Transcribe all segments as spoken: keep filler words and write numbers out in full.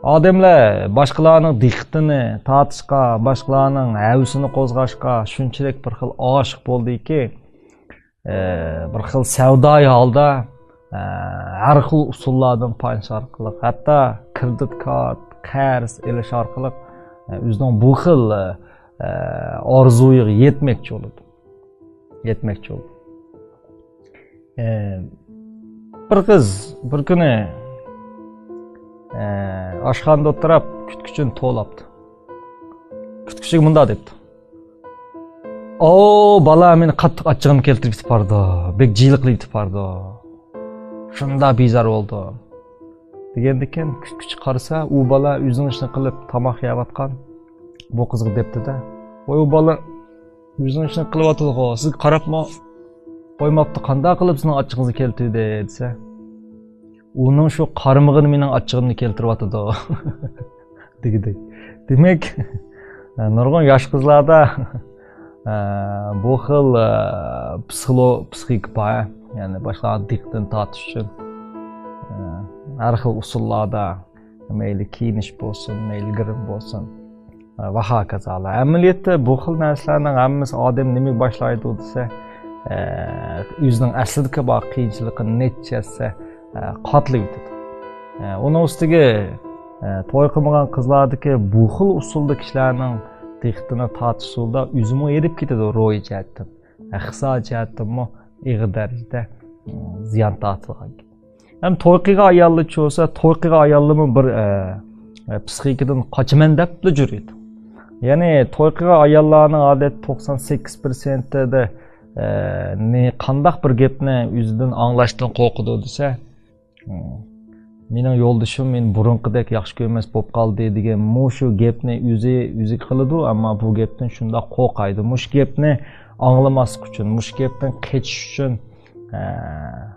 ئادەملەر باشقىلارنىڭ دىققىتىنى تارتىشقا، باشقىلارنىڭ ھەۋىسىنى قوزغاشقا شۇنچىلىك بىر خىل ئاشىق بولدىكى، ئە، بىر خىل سەۋدايى ھالدا، ئە، ھەر خىل ئۇسۇللاردىن پايدىلىنىش ئارقىلىق، ھەتتا كىرېدىت كارت، قەرز ئېلىش ئارقىلىق، ئە، ئۆزىنىڭ بۇ خىل، ئە، ئارزۇيىغا يەتمەكچى بولىدۇ. يەتمەكچى بولىدۇ. ئە، بىر قىز بىر كۈنى، ئە، ئاشخانىدا ئولتۇراپ كۈتكۈچىنى توۋلاپتۇ. كۈتكۈچىگە مۇنداق دەپتۇ: «ئاۋۇ بالا مېنى قاتتىق ئاچچىقىمنى كەلتۈرۈپ كېتىپ بارىدۇ، بەك جىلىقلاپ كېتىپ بارىدۇ. شۇنداق بىزار بولدۇم.» دېگەندىكىن كۈتكۈچى قارىسا، ئۇ بالا ئۆزىنىڭ ئىشىنى قىلىپ تاماق يەۋاتقان. بۇ قىزغا دەپتۇ-دە: «ۋاي، ئۇ بالا ئۆزىنىڭ ئىشىنى قىلىۋاتىدىغۇ، سىزگە قاراپمۇ قويماپتۇ، قانداق قىلىپ سىزنىڭ ئاچچىقىڭىزنى كەلتۈردى؟» دېسە، «ئۇنىڭ شۇ قارىمىغىنى مېنىڭ ئاچچىقىمنى كەلتۈرۈۋاتىدۇ.» دېگۈدەك. دېمەك، نۇرغۇن ياش قىزلاردا، ئە، بۇ خىل، ئە، پسىخولو-، پسىخىكا بار، يەنى باشقىلارنىڭ دىققىتىنى تارتىش ئۈچۈن، ئە، ھەر خىل ئۇسۇللاردا، مەيلى كىيىنىش بولسۇن، مەيلى گىرىم بولسۇن، ئە، ۋە ھاكازالار. ئەمەلىيەتتە بۇ خىل نەرسىلەرنىڭ ھەممىسى ئادەم نېمىگە باشلايدۇ دېسە، ئە، ئۆزىنىڭ ئەسلىدىكى بار قىيىنچىلىقىنى نەچچە ھەسسە، ئە، قاتلىۋېتىدۇ. ئە، ئۇنىڭ ئۈستىگە، ئە، توي قىلمىغان قىزلاردىكى بۇ خىل ئۇسۇلدا كىشىلەرنىڭ دىققىتىنى تارتىش ئۇسۇلىدا ئۆزىمۇ ھېرىپ كېتىدۇ روھىي جەھەتتىن. ئە، ئىقتىسادىي جەھەتتىنمۇ ئېغىر دەرىجىدە، ئە، زىيان تارتىدىغان گەپ. ھەم توي قىلغان ئاياللارچۇ بولسا، توي قىلغان ئاياللارمۇ بىر، ئە، ئە، پسىخىكىدىن قاچىمەن دەپلا يۈرىدۇ. يەنى توي قىلغان ئاياللارنىڭ ئادەتتە توقسان سەككىز پىرسەنتى دە، ئە، نى-، قانداق بىر گەپنى ئۆزىدىن ئاڭلاشتىن قورقىدۇ دېسە، مېنىڭ يولدىشىم مېنى بۇرۇنقىدەك ياخشى كۆرمەس بولۇپ قالدى دېگەن مۇشۇ گەپنى ئۆزى، ئۆزى قىلىدۇ، ئەمما بۇ گەپتىن شۇنداق قورقايدۇ. مۇشۇ گەپنى ئاڭلىماسلىق ئۈچۈن، مۇشۇ گەپتىن قېچىش ئۈچۈن، ئە،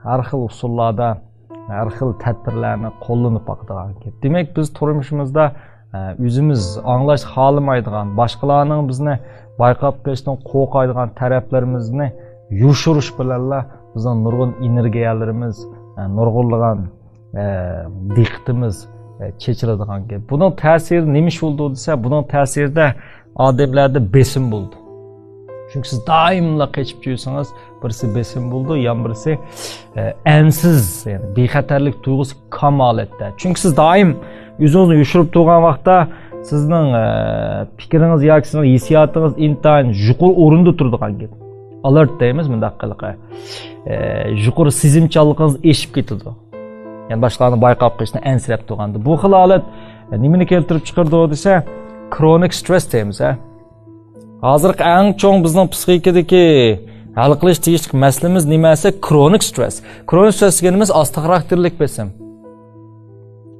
ھەر خىل ئۇسۇللاردا، ھەر خىل تەدبىرلەرنى قوللىنىپ باقىدىغان گەپ. دېمەك، بىز تۇرمۇشىمىزدا، ئە، ئۆزىمىز ئاڭلاش خالىمايدىغان، باشقىلارنىڭ بىزنى بايقاپ قېلىشتىن قورقايدىغان تەرەپلىرىمىزنى يوشۇرۇش بىلەنلا بىزنىڭ نۇرغۇن ئېنېرگىيەلىرىمىز، ئە، نۇرغۇنلىغان، ئە، دىققىتىمىز، ئە، چېچىلىدىغان گەپ. بۇنىڭ تەسىرى نېمە ئىش بولىدۇ دېسە، بۇنىڭ تەسىرىدە ئادەملەردە بېسىم بولىدۇ. چۈنكى سىز دائىملا قېچىپ يۈرسىڭىز، بىرسى بېسىم بولىدۇ، يەنە بىرسى، ئە، ئەنسىز، يەنى بىخەتەرلىك تۇيغۇسى كام ھالەتتە. چۈنكى سىز دائىم ئۆزىڭىزنى يوشۇرۇپ تۇرغان ۋاقىتتا سىزنىڭ، ئە، پىكرىڭىز ياكى سىزنىڭ ھېسسىياتىڭىز ئىنتايىن يۇقىرى ئورۇندا تۇرىدىغان گەپ. ئالېرت دەيمىز مۇنداق قىلىقى. ئە، يۇقىرى سېزىمچانلىقىڭىز ئېشىپ كېتىدۇ. يەنى باشقىلارنى بايقاپ قېلىشنى ئەنسىرەپ تۇرغاندا. بۇ خىل ھالەت، ئە، نېمىنى كەلتۈرۈپ چىقىرىدۇ دېسە، كرونىك سترېس دەيمىز، ھە. ھازىرقى ئەڭ چوڭ بىزنىڭ پسىخىكىدىكى ھەل قىلىش تېگىشلىك مەسىلىمىز نېمە دېسە، كرونىك سترېس. كرونىك سترېس دېگىنىمىز ئاستا خاراكتېرلىك بېسىم.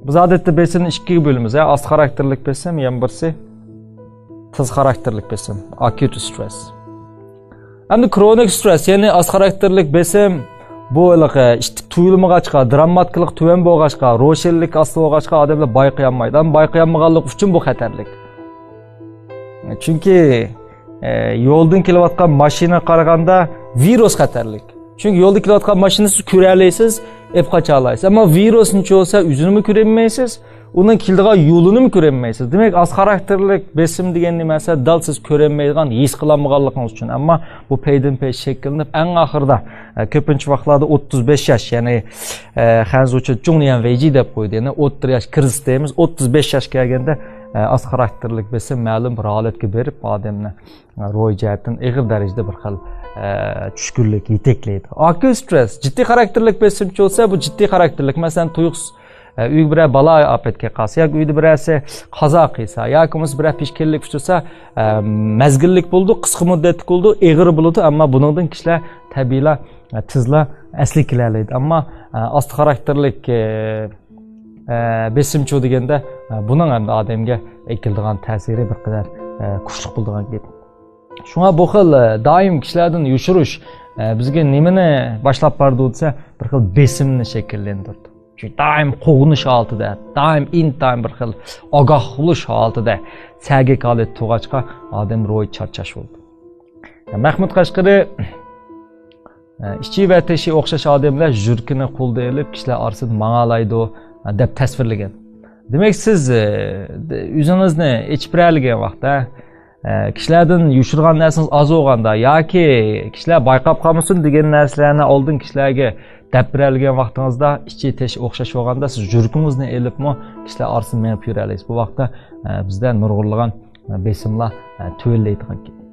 بىز ئادەتتە بېسىمنى ئىككىگە بۆلىمىز، ھە، ئاستا خاراكتېرلىك بېسىم، يەنە بىرسى تېز خاراكتېرلىك بېسىم، ئاكيۇت سترېس. ئەمدى كرونىك سترېس، يەنى ئاستا خاراكتېرلىك بېسىم، بۇ ھېلىقى ئىتتىك تۇيۇلمىغاچقا، دراماتىكلىق تۆۋەن بولغاچقا، روشەنلىك ئاستا بولغاچقا، ئادەملەر بايقىيالمايدۇ. ئەمما بايقىيالمىغانلىقى ئۈچۈن بۇ خەتەرلىك. چۈنكى، ئە، يولدىن كېلىۋاتقان ماشىنىغا قارىغاندا ۋىرۇس خەتەرلىك. چۈنكى يولدا كېلىۋاتقان ماشىنىنى سىز كۆرەلەيسىز، ئېلىپ قاچالايسىز. ئەمما ۋىرۇسنىچۇ بولسا ئۆزىنىمۇ كۆرەلمەيسىز، ئۇنىڭ كېلىدىغان يولىنىمۇ كۆرەلمەيسىز. دېمەك، ئاستا خاراكتېرلىك بېسىم دېگەن نېمە دېسە، دەل سىز كۆرەلمەيدىغان، ھېس قىلالمىغانلىقىڭىز ئۈچۈن. ئەمما بۇ پەيدىن پەي شەكىللىنىپ، ئەڭ ئاخىرىدا، ئە، كۆپىنچە ۋاقىتلاردا ئوتتۇز بەش ياش، يەنى، ئە، خەنزۇچە جۇڭنيەن ۋېيجى دەپ قويىدۇ، يەنى ئوتتۇرا ياش كىرىزىس دەيمىز، ئوتتۇز بەش ياشقا كەلگەندە، ئە، ئاستا خاراكتېرلىك بېسىم مەلۇم بىر ھالەتكە بېرىپ، ئادەمنى روھىي جەھەتتىن ئېغىر دەرىجىدە بىر خىل، ئە، چۈشكۈنلۈك يېتەكلەيدۇ. ئاكيۇت سترېس، جىددىي خاراكتېرلىك بېسىمچى بولسا، بۇ جىددىي خاراكتېرلىك. مەسىلەن، تۇيۇقسىز، ئە، ئۆيگە بىرەر بالا ئاپەتكە قالسا ياكى ئۆيدە بىرەرسى قازا قىلسا ياكى بولمىسا بىرەر پېشكەللىك ئۇچرىسا، ئە، مەزگىللىك بولىدۇ، قىسقا مۇددەتلىك بولىدۇ، ئېغىر بولىدۇ، ئەمما بۇنىڭدىن كىشىلەر تەبىئىيلا، ئە، تېزلا ئەسلىگە كېلەلەيدۇ. ئەمما، ئە، ئاستا خاراكتېرلىك، ئە، ئە، بېسىمچۇ دېگەندە، ئە، بۇنىڭ ئەمدى ئادەمگە ئەكېلىدىغان تەسىرى بىر قەدەر، ئە، كۈچلۈك بولىدىغان گەپ. شۇڭا بۇ خىل، ئە، دائىم كىشىلەردىن يوشۇرۇش، ئە، بىزگە نېمىنى باشلاپ بارىدۇ دېسە، بىر خىل بېسىمنى شەكىللەندۈرىدۇ. چۈنكى دائىم قوغۇنۇش ھالىتىدە، دائىم ئىنتايىن بىر خىل ئاگاھ بولۇش ھالىتىدە سەگەك ھالەتتە تۇرغاچقا ئادەم روھىي چارچاش بولىدۇ. مەخمۇت قەشقىرى، ئىچى ۋە تېشى ئوخشاش ئادەملەر يۈرىكىنى قولىدا ئېلىپ، كىشىلەر ئارىسىدا ماڭالايدۇ، دەپ تەسۋىرلىگەن. دېمەك، سىز ئۆزىڭىزنى ئېچىپ بېرەلىگەن ۋاقىتتا، كىشىلەردىن يوشۇرغان نەرسىڭىز ئاز بولغاندا ياكى كىشىلەر بايقاپ قالمىسۇن دېگەن نەرسىلەرنى ئالدىن كىشىلەرگە دەپ بېرەلىگەن ۋاقتىڭىزدا، ئىچى تېشى ئوخشاش بولغاندا، سىز يۈرىكىڭىزنى ئېلىپمۇ كىشىلەر ئارىسىدا مېڭىپ يۈرەلەيسىز. بۇ ۋاقىتتا بىزدە نۇرغۇنلىغان بېسىملار تۆۋەنلەيدىغان.